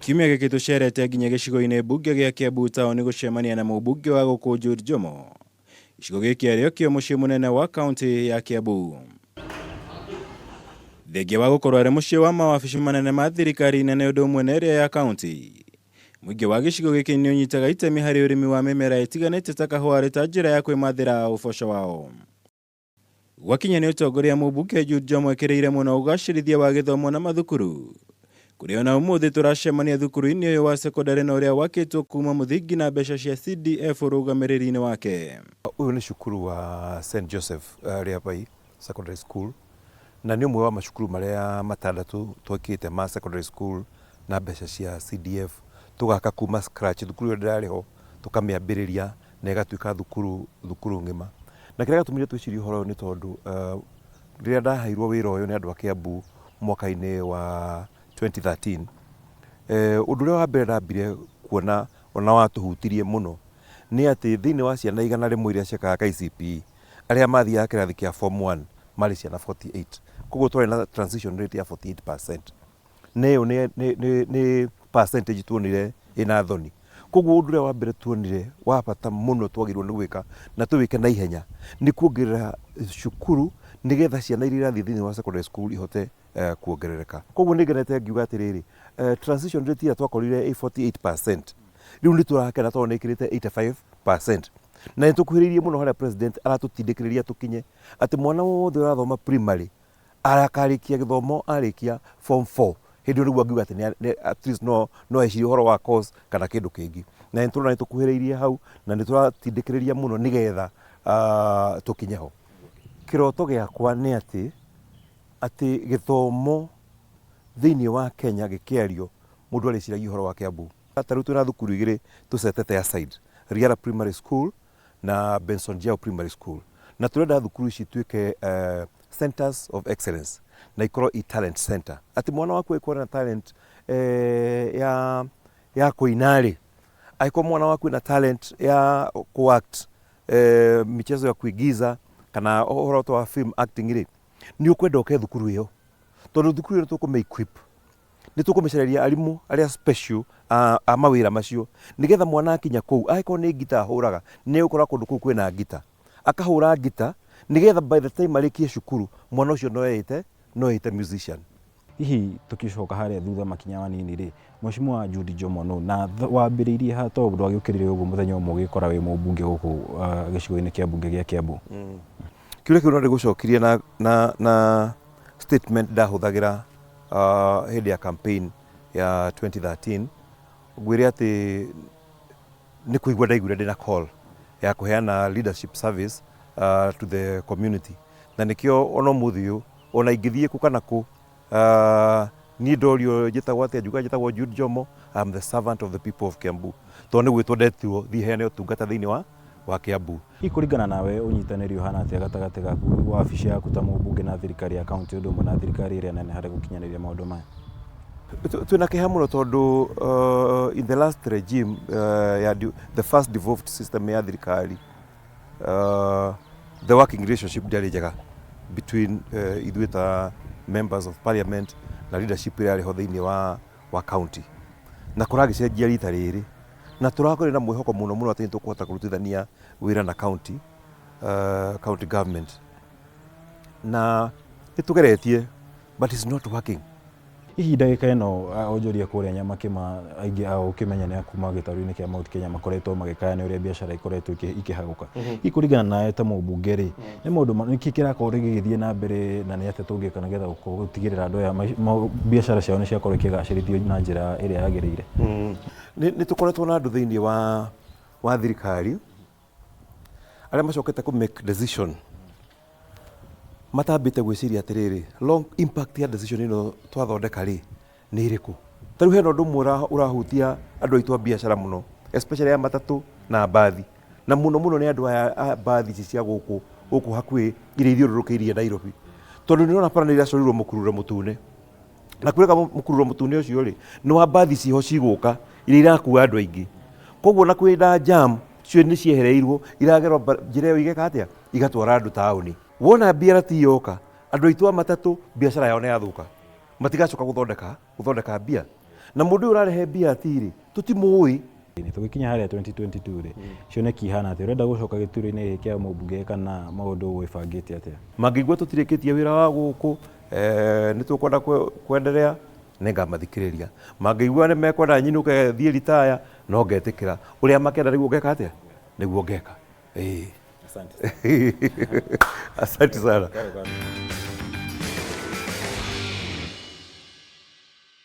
Kiumia gĩkĩ tũcerete nginya gĩcigo-inĩ mbunge gĩa Kiambu taũni gũcemania na mũmbunge wa gũkũ Jude Njomo. Gĩcigo gĩkĩ arĩ o kĩo mũciĩ mũnene wa kaunti ya Kiambu. Thengia wa gũkorwo arĩ mũciĩ wa mawabici manene ma thirikari nene ũndũ ũmwe na ĩrĩa ya kaunti, mũingĩ wa gĩcigo gĩkĩ nĩ ũnyitaga itemi harĩ ũrĩmi wa mĩmera ĩtiganĩte ta kahũa arĩ ta njĩra ya kwĩmathĩra ũboco wao. Gwakinya nĩ ũtongoria mũmbunge Jude Njomo ekĩrĩire mũno ũgacĩrithia wa gĩthomo na mathukuru. Kũrĩa ona ũmũthĩ tũracemania thukuru-inĩ ũyũ wa sekondarĩ na ũrĩa wakĩtwo kuma mũthingi na mbeca cia CDF ũrũgamĩrĩri-inĩ wake. Ũyũ nĩ cukuru wa St Joseph Rĩabai Secondary School na nĩ ũmwe wa macukuru marĩa matandatũ twakĩte ma secondary school na mbeca cia CDF. Tũgaka kuma scratch, thukuru ĩyo ndĩrarĩ ho tũkamĩambĩrĩria na ĩgatuĩka thukuru, thukuru ng'ima. Na kĩrĩa gĩatũmire twĩcirie ũhoro ũyũ nĩ tondũ rĩrĩa ndaheirwo wĩra ũyũ nĩ andũ a Kiambu mwaka-inĩ wa 2013, ũndũ ũrĩa wa mbere ndambire kuona ona watũhutirie mũno nĩ atĩ thĩinĩ wa ciana 100 iria ciekaga KCPE, arĩa mathiaga kĩrathi kĩa form 1 marĩ ciana 48. Koguo twarĩ na transition rate ya 48%. Na ĩyo nĩ percentage tuonire ĩna thoni. Koguo ũndũ ũrĩa wa mbere tuonire wa bata mũno twagĩrĩirwo nĩ gwĩka na tũwĩke na ihenya nĩ kuongerera cukuru nĩgetha ciana iria irathiĩ thĩinĩ wa secondary school ihote kuongerereka. Koguo nĩ ngenete ngiuga atĩrĩrĩ, transition rate ĩrĩa twakorire ĩ 48% rĩu nĩ tũrakena tondũ nĩ ĩkĩrĩte 85%. Na nĩ tũkuhĩrĩirie mũno harĩa president aratũtindĩkĩrĩria tũkinye atĩ mwana wothe ũrathoma primary akarĩkia gĩthomo arĩkia form 4 hĩndĩ ĩyo nĩguo angiuga atĩ at least no ecirie ũhoro wa course kana kĩndũ kĩngĩ. Na nĩ tũrona nĩ tũkuhĩrĩirie hau na nĩ tũratindĩkĩrĩria mũno nĩgetha tũkinye ho. Kĩroto gĩakwa nĩ atĩ gĩthomo thĩinĩ wa Kenya gĩkĩario mũndũ arĩciragia ũhoro wa Kiambu. Ta rĩu twĩna thukuru igĩrĩ tũcetete aside, Riara Primary School na Benson Jiao Primary School. Na tũrenda thukuru ici ituĩke centers of excellence na ikorwo i talent center. Atĩ mwana waku angĩkorwo na talent ya kũina rĩ, angĩkorwo mwana waku ena talent ya kũ act michezo ya kuigiza kana ũhoro ta wa film acting rĩ, nĩ ũkwenda ũke thukuru ĩyo tondũ thukuru ĩyo nĩ tũkũmĩ equip, nĩ tũkũmĩcareria arimũ arĩa special a mawĩra macio nĩgetha mwana akinya kũu angĩkorwo nĩ ngita ahũraga nĩ egũkora kũndũ kũu kwĩna ngita, akahũra ngita nĩgetha by the time arĩkie cukuru mwana ũcio no eĩte musician. Hihi tũkĩcoka harĩa thutha makinya manini rĩ, Mheshimiwa Jude Njomo nũ na wambĩrĩirie ha tondũ ndwagĩũkĩrire ũguo mũthenya ũmwe ũgĩkora wĩ mũmbunge gũkũ gĩcigo-inĩ kĩa mbunge gĩa Kiambu? Kĩũria kĩu no ndĩgũcokirie na statement ndahũthagĩra hĩndĩ ya campaign ya 2013, ngwĩre atĩ nĩ kũigua ndaiguire ndĩna call ya kũheana leadership service to the community, na nĩkĩo ona ũmũthĩ ũyũ ona ingĩthiĩ kũ kana kũ, niĩ ndorio njĩtagwo atĩa, njugaga njĩtagwo Jude Njomo, I am the servant of the people of Kiambu, tondũ nĩ gwĩtwo ndetirwo thiĩ heane ũtungata thĩinĩ wa Kiambu. Hihi kũringana nawe ũnyitanĩri ũhana atĩa gatagatĩ gaku wabici yaku ta mũmbunge na thirikari ya kaunti ũndũ ũmwe na thirikari ĩrĩa nene harĩ gũkinyanĩria maũndũ maya? Twĩna kĩeha mũno tondũ in the last regime ya the first devolved system ya thirikari, the working relationship ndĩarĩ njega between ithuĩ ta members of parliament na leadership ĩrĩa yarĩ ho thĩinĩ wa county, na kũragĩcenjia rita rĩrĩ na tũrakorwo na mwĩhoko mũno mũno atĩ nĩ tũkũhota kũrutithania wĩra na county government, na nĩ tũgeretie but it's not working. Hihi ndagĩka ĩno onjoria kũrĩa Nyamakĩma aingĩ ao ũkĩmenya nĩ a kuma gĩtarũ-inĩ kĩa Mount Kenya makoretwo magĩkaya nĩ ũrĩa biacara ikoretwo ikĩhagũka. Hihi kũringana nawe ta mũmbunge rĩ, nĩ maũndũ nĩkĩ kĩrakorwo gĩgĩthiĩ na mbere na nĩ atĩa tũngĩka nĩgetha gũtigĩrĩra andũ aya biacara ciao nĩ ciakorwo ikĩgacĩrithio na njĩra ĩrĩa yagĩrĩire? Nĩ tũkoretwo na andũ thĩinĩ wa thirikari arĩa macokete kũ make decision matambĩte gwĩciria atĩrĩrĩ, long impact ya decision ĩno twathondeka rĩ nĩ ĩrĩkũ. Ta rĩu hena ũndũ ũmwe ũrahutia andũ aitũ a biacara mũno, especially ya matatũ na mbathi, na mũno mũno nĩ andũ aya a mbathi ici cia gũkũ hakuhĩ iria ithiũrũrũkĩirie Nairobi, tondũ nĩ ũrona bara nĩ iracorirwo mũkururo mũtune, na kwĩreka mũkururo mũtune ũcio rĩ nĩ wa mbathi ciho cigũka iria irakua andũ aingĩ, koguo na kwĩna jam cio nĩ ciehereirwo iragerwo njĩra ĩyo igeka atĩa, igatwara andũ taũni. Wona BRT yoka, andũ aitũ a matatũ biacara yao nĩ yathũka, matigacoka gũthondeka mbia. Na mũndũ ũyũ ũrarehe mbia tirĩ tũtimũĩ. Tũgĩkinya harĩa 2022 rĩ, cioneki ihana atĩa? Ũrenda gũcoka gĩturwa-inĩ gĩkĩ kĩa mũmbunge kana maũndũ wĩbangĩte atĩa? Mangĩigua tũtirĩkĩtie wĩra wa gũkũ, nĩ tũkwenda kwenderea, nĩngamathikĩrĩria. Mangĩigua nĩ mekwenda nyinũke thiĩ ritaya, no ngetĩkĩra. Ũrĩa makenda nĩguo ngeka atĩa? Nĩguo ngeka. Ĩĩ. Asante. Asante sana.